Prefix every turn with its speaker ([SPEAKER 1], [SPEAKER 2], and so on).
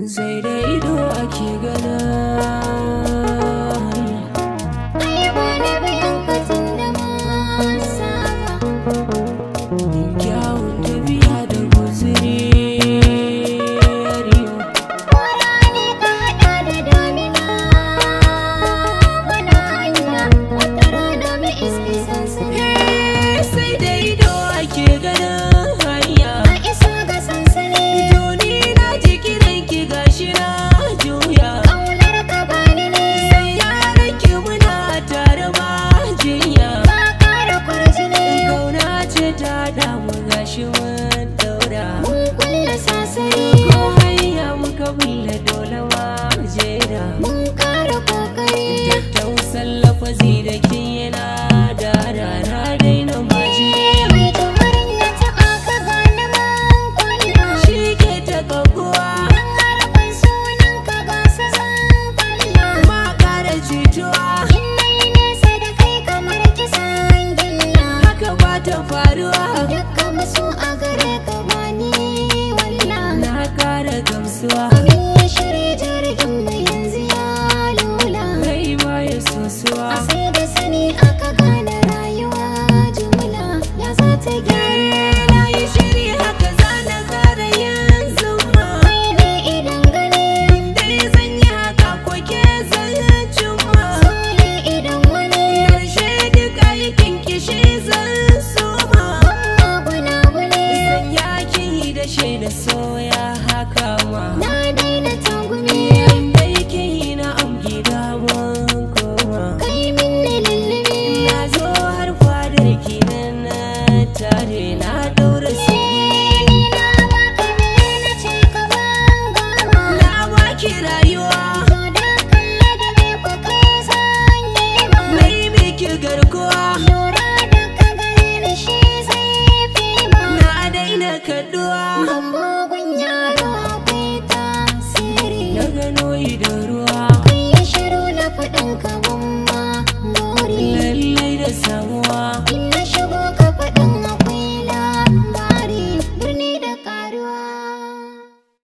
[SPEAKER 1] Sai da ido ake gana.
[SPEAKER 2] Ai ba na biyan ka tun da mun saba.
[SPEAKER 1] Kyawun tafiya da guzuri.
[SPEAKER 2] Kora ne ka haɗa da damina. Muna hanya wata rana mu iske sansani.
[SPEAKER 1] Sai da ido ake ganin hanya.
[SPEAKER 2] A iso ga sansani.
[SPEAKER 1] To ni na ji kiran ki, gashi na juya.
[SPEAKER 2] Ƙaunar ka bani ne.
[SPEAKER 1] Sai yaran ki muna tare ba jinya.
[SPEAKER 2] Ka ƙara kwarjini.
[SPEAKER 1] Kauna ce ta damu, gashi mun daura.
[SPEAKER 2] Mun kulla sasari.
[SPEAKER 1] Ko hanya muka bulle, dole ma jera.
[SPEAKER 2] Mun ƙara kokari.
[SPEAKER 1] Tattausan lafazi da kin yana da rana, daina maji.
[SPEAKER 2] Mai jimirin na taɓa ka gani mun kulla.
[SPEAKER 1] Shi ke ta kaguwa.
[SPEAKER 2] Dan harafin sunan ka gasa zan kalla.
[SPEAKER 1] Ma ƙara jituwa.
[SPEAKER 2] In nayi nesa da kai kamar kisan gilla.
[SPEAKER 1] Haka ba ta faruwa.
[SPEAKER 2] Dukkan masu a gare ka bani walla.
[SPEAKER 1] Na ƙara gamsuwa.
[SPEAKER 2] Amin ya shirya jirgin mu yanzu ya lula.
[SPEAKER 1] Rai ma ya sosuwa.
[SPEAKER 2] A sai da sani aka gane rayuwa, jumla ya za ta gyara.
[SPEAKER 1] Na yi shiri, haka za na ƙara yin zuma.
[SPEAKER 2] Kai ne idan gani.
[SPEAKER 1] Dai zan yi haka ko ke zan cimma.
[SPEAKER 2] So ne idan wani.
[SPEAKER 1] Karshe duk aikin kishi zan soma.
[SPEAKER 2] Amma guna-gune.
[SPEAKER 1] Zan yakin yi da shaida soya haka ma.
[SPEAKER 2] Na daina tangumi.
[SPEAKER 1] Dai kin yi na am gida mun koma.
[SPEAKER 2] Kai min ne lullumi.
[SPEAKER 1] Na zo har fadar ki nan na tare, na daura su.
[SPEAKER 2] Ni na baka me na ce ka ban gama.
[SPEAKER 1] Na baki rayuwa.
[SPEAKER 2] To da kalle da me ku kai zan nema.
[SPEAKER 1] Na yi miki garkuwa.
[SPEAKER 2] Lura da ka gare ni shi zai fi ma.
[SPEAKER 1] Na daina kaduwa.
[SPEAKER 2] Ban mugun yaro akwai tasiri.
[SPEAKER 1] Na gano idan ruwa.
[SPEAKER 2] Kai yi shiru na faɗin ka ban ma buri.
[SPEAKER 1] Lallai da samuwa.